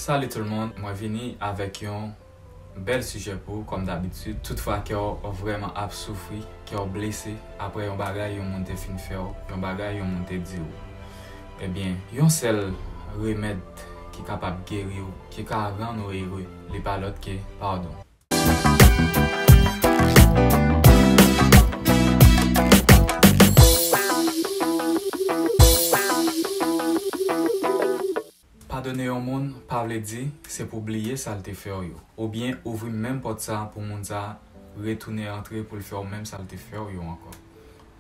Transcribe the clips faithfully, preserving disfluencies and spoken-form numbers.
Salut tout le monde, mwen vini avèk yon bèl sijè pou ou, kòm dabitid. Toutfwa kè w vrèman ap soufri, kè w blese, apre yon bagay yon moun te fin fè w, yon bagay yon moun te di w. Ebyen, yon sèl remèd ki kapab geri w, ki ka rann ou ere, li pa lòt ke padon. Padone yon moun pa vle di se pou bliye sa l te fè w yo, oubyen ouvri menm pòt sa pou moun sa retounen antre pou l fè w menm sa l te fè w yo ankò.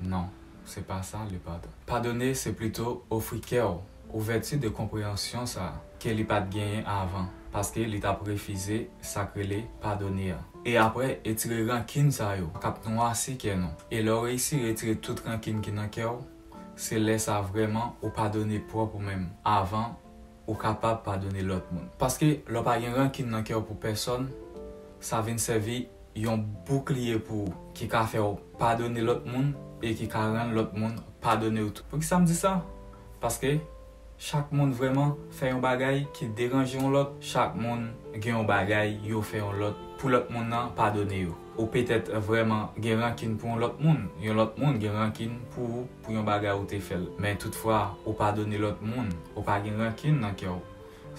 Non, se pa sa le padon. Padone se plito ofri kè w ouvèti de konpreyansyon sa ke li pa t genyen avan, paske li t ap refize sa k rele padone a. E apre, etire rankin sa yo k ap nwasi kè nou. E lè w reyisi retire tout rankin ki nan kè w, se lè sa vrèman ou padone pwòp ou menm, avan ou kapab padone lòt moun. Paske lè w pa gen rankin nan kè w pou pèsòn, sa vin sèvi yon boukliye pou ou, ki ka fè w padone lòt moun e ki ka rann lòt moun padone w tou. Poukisa m di sa? Paske chak moun vrèman fè yon bagay ki deranje yon lòt. Chak moun gen yon bagay yo fè yon lòt pou lòt moun nan padone yo. Ou petèt vrèman gen rankin pou yon lòt moun. Yon lòt moun gen rankin pou ou, pou yon bagay ou te fè l. Men toutfwa, ou padone lòt moun, ou pa gen rankin nan kè w.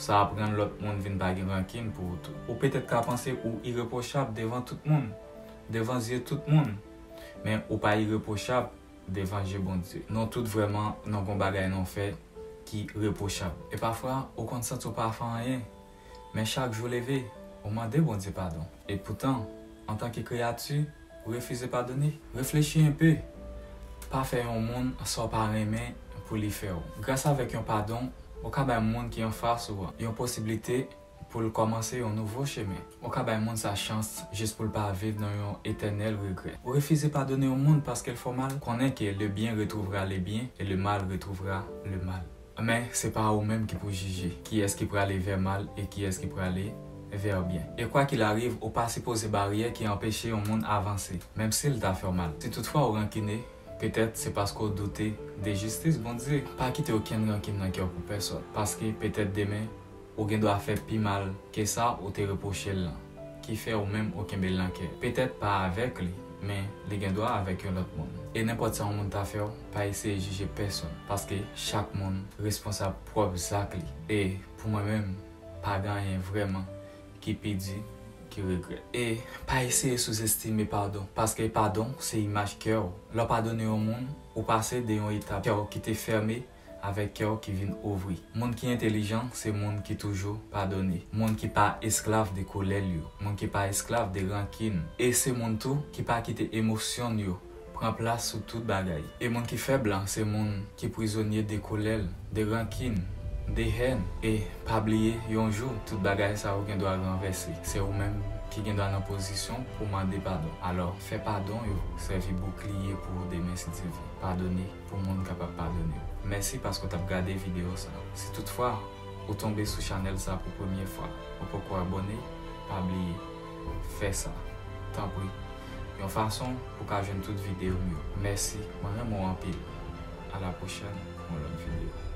Sa ap rann lòt moun vin pa gen rankin pou ou tou. Ou petèt ka panse ou irepwochab devan tout moun, devan zye tout moun. Men ou pa irepwochab devan je Bondye. Nou tout vrèman, nou gon bagay nou fè ki repwochab. E pafwa, ou konn santi w pa fè anyen. Men chak jou leve, ou mande Bondye padon. E poutan, antanke kreyati, ou refize padone. Reflechi enpe. Pa fè yon moun sa w pa renmen pou li fè w. Gras avèk yon padon, ou ka bay moun ki anfas ou an yon posiblite pou l kòmanse yon nouvo chemen. Ou ka bay moun sa chans jis pou l pa viv nan yon etènèl regrè. Ou refize padone yon moun paske l fè w mal, konnen ke le bien retrouvera le bien et le mal retrouvera le mal. Men se pa ou menm ki pou jije kiyès ki prale vè mal e kiyès ki prale vè byen. E kwa qu'il arrive, ou pa sipoze baryè ki anpeche yon moun avanse, menm si l ta fè w mal. Si toutfwa ou rankine, petèt se paske w doute de jistis Bondye. Pa kite okenn rankin nan kè w pou pèsòn, paske petèt demen, ou gen dwa fè pi mal ke sa ou te repwoche l lan, ki fè ou menm ou kenbe l nan kè. Petèt pa avèk li, men li gen dwa avèk yon lòt moun. E nenpòt sa yon moun ta fè w, pa eseye jije pèsòn, paske chak moun responsab pwòp zak li. E pou mwen menm, pa gen anyen vrèman ki pi di ki regrè. E pa eseye souzestime padon, paske padon se imaj kè w. Lè w padone yon moun, ou pase de yon etap kè w ki te fèmen avèk kè w ki vin ouvri. Moun ki entelijan se moun ki toujou padone. Moun ki pa esklav de kolè l yo. Moun ki pa esklav de rankin. E se moun tou ki pa kite emosyon l yo pran plas sou tout bagay. E moun ki fèb lan se moun ki prizonye de kolè l, de rankin, de hèn. E pa bliye, yon jou, tout bagay sa yo gen dwa ranvèse. Se ou menm ki gen dwa nan pozisyon pou mande padon. Alò, fè padon yo sèvi boukliye pou ou demen si Dye vle. Padone pou moun kapab padone w. Mèsi paske w t ap gade videyo sa. Si toutfwa ou tonbe sou chanèl sa pou premye fwa, ou poko abòne, pa bliye fè sa. Tanpri, yon fason pou w ka jwenn tout videyo m yo. Mèsi, mwen renmen w anpil. A la pwochèn pou yon lòt videyo.